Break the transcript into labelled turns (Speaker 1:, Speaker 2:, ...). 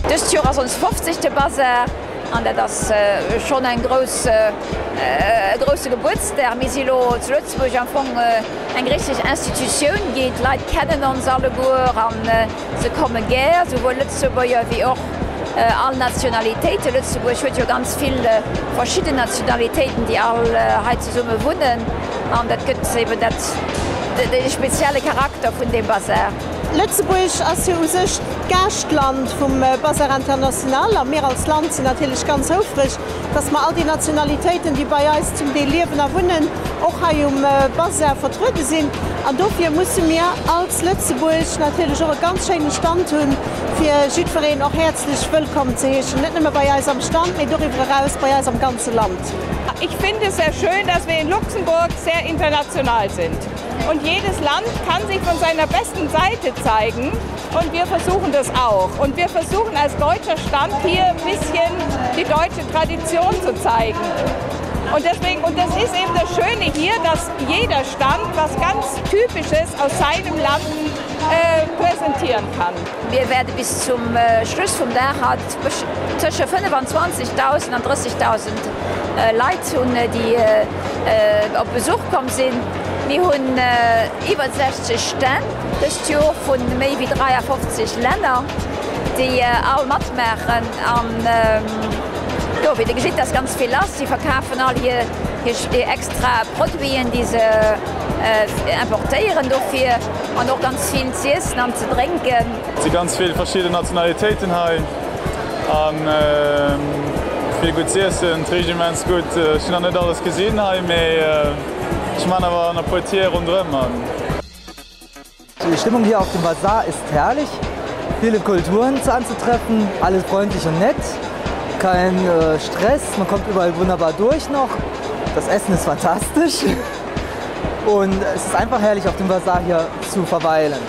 Speaker 1: Dëst Joer ass ons 50. Bazar an dat ass schonn eng grouss, e grousse Gebuertsdag. Mir si lo zu Lëtzebuerg am Fong eng richteg Institutioun ginn. D'Leit kennen ons alleguer a se komme gär, souwuel Lëtzebuerger wéi och all Nationalitéiten. Lëtzebuerg huet jo ganz vill verschidden Nationalitéiten, déi all hei zesumme wunnen an dat gëtt eben dat, de spezielle Charakter vun deem Bazar.
Speaker 2: Lëtzebuerg ass jo u sech d'Gaaschtland vum Bazar International a mir als Land sinn natierlech ganz houfreg, dass mer all déi Nationalitéiten, déi bei eis zum Deel liewen a wunnen, och hei um Bazar vertruede sinn. An dofir musse mir als Lëtzebuerg natierlech och e ganz schéine Stand hunn, fir jiddwereen och häerzlech wëllkomm ze heeschen, net nëmme bei eis am Stand, mee doriwwer eraus bei eis am ganze Land.
Speaker 3: Ich finde es sehr schön, dass wir in Luxemburg sehr international sind. Und jedes Land kann sich von seiner besten Seite zeigen und wir versuchen das auch. Und wir versuchen als deutscher Stand hier ein bisschen die deutsche Tradition zu zeigen. Und deswegen und das ist eben das Schöne hier, dass jeder Stand was ganz Typisches aus seinem Land äh, präsentieren kann.
Speaker 1: Wir werden bis zum äh, Schluss vum Dag hat tësche 25.000 an 30.000 äh, Leit hunn, déi äh, op Besuch komm sinn. Mir hunn iwwer 60 Stänn dëst Joer vu méi wéi 53 Länner, déi all matmaachen. An jo, wéi Der gesitt, ass ganz vill lass. Si verkafen all hir extra Produiten, déi se importéieren dofir an och ganz vill z'iessen an ze drénken.
Speaker 4: Et si ganz vill verschidden Nationalitéiten hei a vill gutt z'iessen. Et richt immens gutt. Ech hunn nach net alles gesinn hei, mee ech man awer an e puer Tier ronderëm an.
Speaker 5: Die Stimmung hier auf dem Basar ist herrlich. Viele Kulturen zu anzutreffen, alles freundlich und nett. Kein äh, Stress, man kommt überall wunderbar durch noch. Das Essen ist fantastisch. Und es ist einfach herrlich auf dem Basar hier zu verweilen.